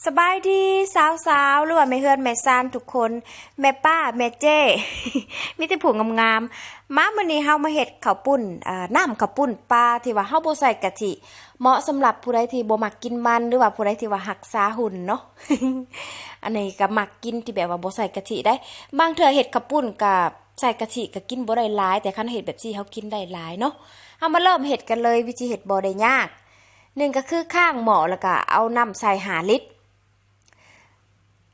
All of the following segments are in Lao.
ສະບາຍດີສາວໆ ຫຼືວ່າແມ່ເຮືອນແມ່ຊານທຸກຄົນ, ແມ່ປ້າແມ່ເຈ້ ມີແຕ່ຜູ້ງາມໆ. ມາ ມື້ນີ້ເຮົາມາເຮັດເຂົ້າປຸ້ນ ເອີ ນ້ຳເຂົ້າປຸ້ນປາທີ່ວ່າເຮົາບໍ່ໃສ່ກະທິ, ເໝາະສຳລັບຜູ້ໃດທີ່ບໍ່ມັກກິນມັນ ຫຼືວ່າຜູ້ໃດທີ່ວ່າຮັກສາຫຸ່ນເນາະ. ອັນນີ້ກໍມັກກິນທີ່ແບບວ່າບໍ່ໃສ່ກະທິໄດ໋. ບາງເທື່ອເຮັດເຂົ້າປຸ້ນກໍໃສ່ກະທິກໍກິນບໍ່ໄດ້ຫຼາຍ, ແຕ່ຄັນເຮັດແບບຊີ້ເຮົາກິນໄດ້ຫຼາຍເນາະ. ເຮົາມາເລີ່ມເຮັດກັນເລີຍ, ວິທີເຮັດບໍ່ໄດ້ຍາກ. ໜຶ່ງກໍຄືຄ້າງໝໍ້ ແລ້ວກໍເອົານ້ຳໃສ່ຫ້າລິດ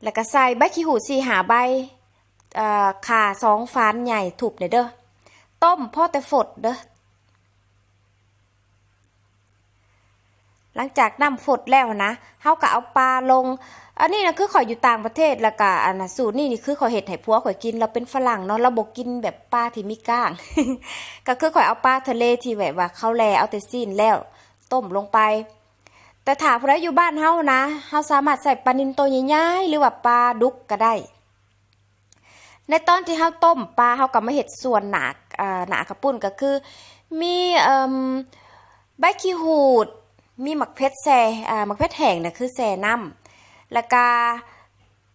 ແລ້ວກໍໃສ່ໃບຂີ້ຫູດສີ່ຫ້າໃບ, ເອີ ຂ່າສອງຝານໃຫຍ່ທຸບນີ້ເດີ. ຕົ້ມພໍແຕ່ຟົດເດີ. ຫຼັງຈາກນ້ຳຟົດແລ້ວນະ, ເຮົາກໍເອົາປາລົງ. ອັນນີ້ນະ ຄືຂ້ອຍຢູ່ຕ່າງປະເທດ, ແລ້ວກໍອັນນະ ສູດນີ້ນີ້ຄືຂ້ອຍເຮັດໃຫ້ຜົວຂ້ອຍກິນ, ລາວເປັນຝຣັ່ງເນາະ, ລາວບໍ່ກິນແບບປາທີ່ມີກ້າງ. ກໍຄືຂ້ອຍເອົາປາທະເລທີ່ແບບວ່າເຂົາແລ່ເອົາແຕ່ຊີ້ນແລ້ວ ຕົ້ມລົງໄປ. ແຕ່ຖ້າຜູ້ໃດຢູ່ບ້ານເຮົານະ, ເຮົາສາມາດໃຊ້ປານິນໂຕໃຫຍ່ໆ ຫຼືວ່າປາດຸກກໍໄດ້. ໃນຕອນທີ່ເຮົາຕົ້ມປາ, ເຮົາກໍມາເຮັດສ່ວນໜ້າ, ເອີ ໜ້າເຂົ້າປຸ້ນ ກໍຄືມີ, ເອີ່ມ, ໃບຂີ້ຫູດ, ມີໝາກເຜັດແຊ່, ເອີ ໝາກເຜັດແຫ້ງນະ ຄືແຊ່ນ້ຳ, ແລ້ວກະ,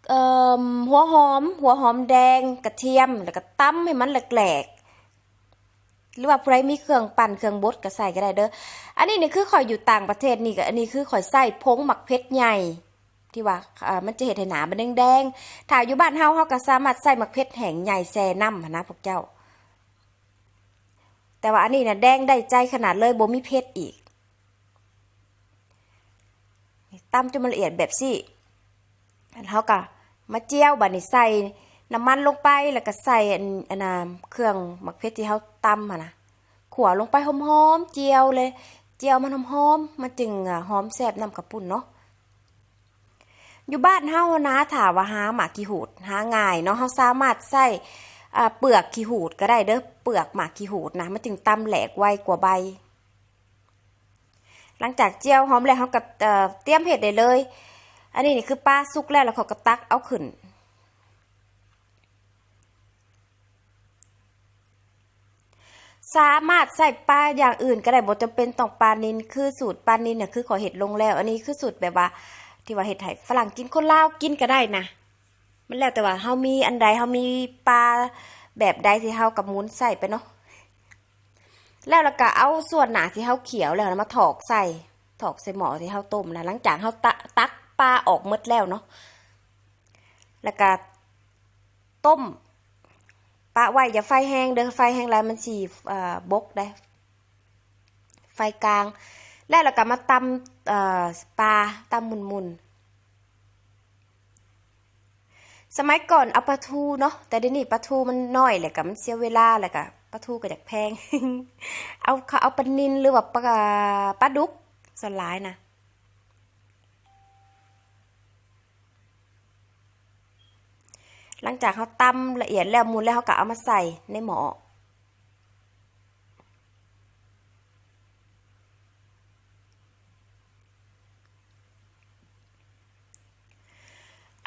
ເອີ່ມ, ຫົວຫອມ, ຫົວຫອມແດງ, ກະທຽມ, ແລ້ວກໍຕຳໃຫ້ມັນແຫຼກໆ. ຫຼືວ່າຜູ້ໃດມີເຄື່ອງປັ່ນເຄື່ອງບົດກໍໃສ່ກໍໄດ້ເດີ. ອັນນີ້ນີ້ຄືຂ້ອຍຢູ່ຕ່າງປະເທດນີ້, ກໍອັນນີ້ຄືຂ້ອຍໃຊ້ຜົງໝາກເຜັດໃຫຍ່ ທີ່ວ່າ, ເອີ, ມັນຈະເຮັດໃຫ້ໜ້າມັນແດງໆ. ຖ້າຢູ່ບ້ານເຮົາ, ເຮົາກໍສາມາດໃຊ້ໝາກເຜັດແຫ້ງໃຫຍ່ແຊ່ນ້ຳຫັ້ນນະພວກເຈົ້າ. ແຕ່ວ່າອັນນີ້ນະ ແດງໄດ້ໃຈຂະໜາດເລີຍ, ບໍ່ມີເຜັດອີກ. ຕຳຈົນມັນລະອຽດແບບຊີ້. ແລ້ວເຮົາກໍມາຈຽວ, ບາດນີ້ໃສ່ນ້ຳມັນລົງໄປ, ແລ້ວກໍໃສ່ອັນ, ອັນນ່າ, ເຄື່ອງໝາກເຜັດທີ່ເຮົາຕຳຫັ້ນນະ, ຂົ້ວລົງໄປຫອມໆ, ຈຽວເລີຍ, ຈຽວມັນຫອມໆ, ມັນຈຶ່ງ, ເອີ, ຫອມແຊບນ້ຳເຂົ້າປຸ້ນເນາະ. ຢູ່ບ້ານເຮົານະ, ຖ້າວ່າຫາໝາກຂີ້ຫູດ ຫາງ່າຍເນາະ, ເຮົາສາມາດໃຊ້, ເອີ, ເປືອກຂີ້ຫູດກໍໄດ້ເດີ, ເປືອກໝາກຂີ້ຫູດນະ, ມັນຈຶ່ງຕຳແຫຼກໄວກວ່າໃບ. ຫຼັງຈາກຈຽວຫອມແລ້ວ ເຮົາກໍ, ເອີ, ຕຽມເຮັດໄດ້ເລີຍ. ອັນນີ້ນີ້ຄືປາສຸກແລ້ວ, ແລ້ວເຂົາກໍຕັກເອົາຂຶ້ນ. ສາມາດໃຊ້ປາຢ່າງອື່ນກໍໄດ້, ບໍ່ຈຳເປັນຕ້ອງປານິນ. ຄືສູດປານິນນະ ຄືຂ້ອຍເຮັດລົງແລ້ວ. ອັນນີ້ຄືສູດແບບວ່າ ທີ່ວ່າເຮັດໃຫ້ຝຣັ່ງກິນ, ຄົນລາວກິນກໍໄດ້ນະ. ມັນແລ້ວແຕ່ວ່າເຮົາມີອັນໃດ, ເຮົາມີປາແບບໃດທີ່ເຮົາກໍໝູນໃສ່ໄປເນາະ. ແລ້ວ, ແລ້ວກໍເອົາສ່ວນໜ້າທີ່ເຮົາຂຽວແລ້ວນະ ມາຖອກໃສ່, ຖອກໃສ່ໝໍ້ທີ່ເຮົາຕົ້ມນະ. ຫຼັງຈາກເຮົາຕະ, ຕັກປາອອກໝົດແລ້ວເນາະ, ແລ້ວກໍຕົ້ມປະໄວ້, ຢ່າໄຟແຮງເດີ, ໄຟແຮງຫຼາຍມັນຊິ, ເອີ, ບົກໄດ໋. ໄຟກາງ. ແລ້ວ, ແລ້ວກໍມາຕຳ, ເອີ, ປາ, ຕຳໝຸ່ນໆ. ສະໄໝກ່ອນເອົາປາທູເນາະ, ແຕ່ດຽວນີ້ປາທູມັນນ້ອຍ ແລ້ວກໍມັນເສຍເວລາ, ແລ້ວກໍປາທູກໍຢາກແພງ. ເອົາ, ເຂົາເອົາປານິນ ຫຼືວ່າປາ, ປາດຸກສ່ວນຫຼາຍນະ. ຫຼັງຈາກເຮົາຕຳລະອຽດແລ້ວ, ໝູນແລ້ວ, ເຮົາກໍເອົາມາໃສ່ໃນໝໍ້.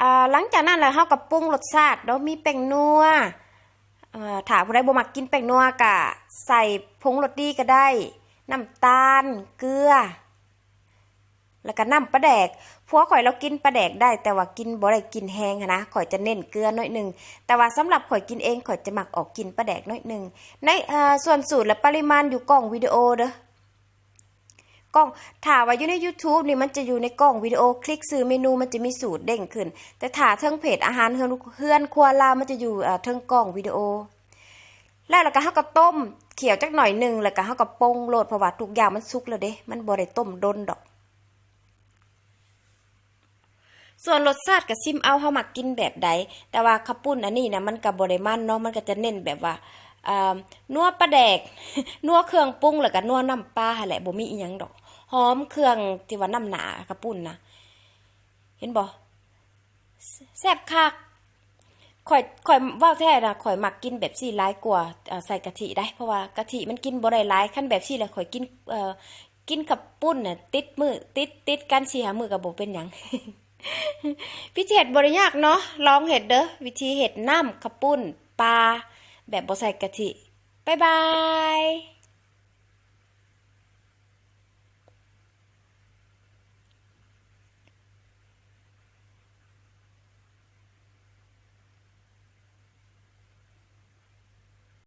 ອ່າ ຫຼັງຈາກນັ້ນແລ້ວ ເຮົາກໍປຸງລົດຊາດເນາະ, ມີແປ້ງນົວ, ເອີ ຖ້າຜູ້ໃດບໍ່ມັກກິນແປ້ງນົວ ກໍໃສ່ຜົງລົດດີກໍໄດ້, ນ້ຳຕານ, ເກືອ ແລ້ວກໍນ້ຳປາແດກ. ຜົວຂ້ອຍລາວກິນປາແດກໄດ້, ແຕ່ວ່າກິນບໍ່ໄດ້ກິນແຮງຫັ້ນນະ, ຂ້ອຍຈະເນັ້ນເກືອໜ້ອຍໜຶ່ງ, ແຕ່ວ່າສຳລັບຂ້ອຍກິນເອງ ຂ້ອຍຈະມັກອອກກິ່ນປາແດກໜ້ອຍໜຶ່ງ. ໃນ, ເອີ, ສ່ວນສູດ ແລະ ປະລິມານຢູ່ກ້ອງວິດີໂອເດີ. ກ້ອງ, ຖ້າວ່າຢູ່ໃນ YouTube ນີ້ ມັນຈະຢູ່ໃນກ້ອງວິດີໂອ, ຄລິກຊື່ເມນູ ມັນຈະມີສູດເດ້ງຂຶ້ນ, ແຕ່ຖ້າເທິງເພຈອາຫານເຮືອນ, ເຮືອນຄົວລາວ ມັນຈະຢູ່, ເອີ, ເທິງກ້ອງວິດີໂອ. ແລ້ວ, ແລ້ວກໍເຮົາກໍຕົ້ມ, ຂ້ຽວຈັກໜ້ອຍໜຶ່ງ, ແລ້ວກໍເຮົາກໍປົງໂລດ, ເພາະວ່າທຸກຢ່າງມັນສຸກແລ້ວເດ້, ມັນບໍ່ໄດ້ຕົ້ມດົນດອກ. ສ່ວນລົດຊາດກໍຊິມເອົາ ເຮົາມັກກິນແບບໃດ, ແຕ່ວ່າເຂົ້າປຸ້ນອັນນີ້ນະ ມັນກໍບໍ່ໄດ້ມັນເນາະ, ມັນກໍຈະເນັ້ນແບບວ່າ, ເອີ, ນົວປາແດກ, ນົວເຄື່ອງປຸງ, ແລ້ວກໍນົວນ້ຳປາຫັ້ນແຫຼະ, ບໍ່ມີອີ່ຫຍັງດອກ. ຫອມເຄື່ອງທີ່ວ່ານຳໜ້າເຂົ້າປຸ້ນນະ, ເຫັນບໍ່? ແຊບຄັກ. ຂ້ອຍ, ຂ້ອຍເວົ້າແທ້ນະ, ຂ້ອຍມັກກິນແບບຊີ້ຫຼາຍກວ່າ, ເອີ, ໃສ່ກະທິໄດ໋, ເພາະວ່າກະທິມັນກິນບໍ່ໄດ້ຫຼາຍ. ຄັນແບບຊີ້ແລ້ວ ຂ້ອຍກິນ, ເອີ, ກິນເຂົ້າປຸ້ນນະ ຕິດມື້, ຕິດ, ຕິດກັນສີ່ຫ້າມື້ກໍບໍ່ເປັນຫຍັງ. ວິທີເຮັດບໍ່ໄດ້ຍາກເນາະ, ລອງເຮັດເດີ, ວິທີເຮັດນ້ຳເຂົ້າປຸ້ນປາແບບບໍ່ໃສ່ກະທິ. ບາຍບາຍ.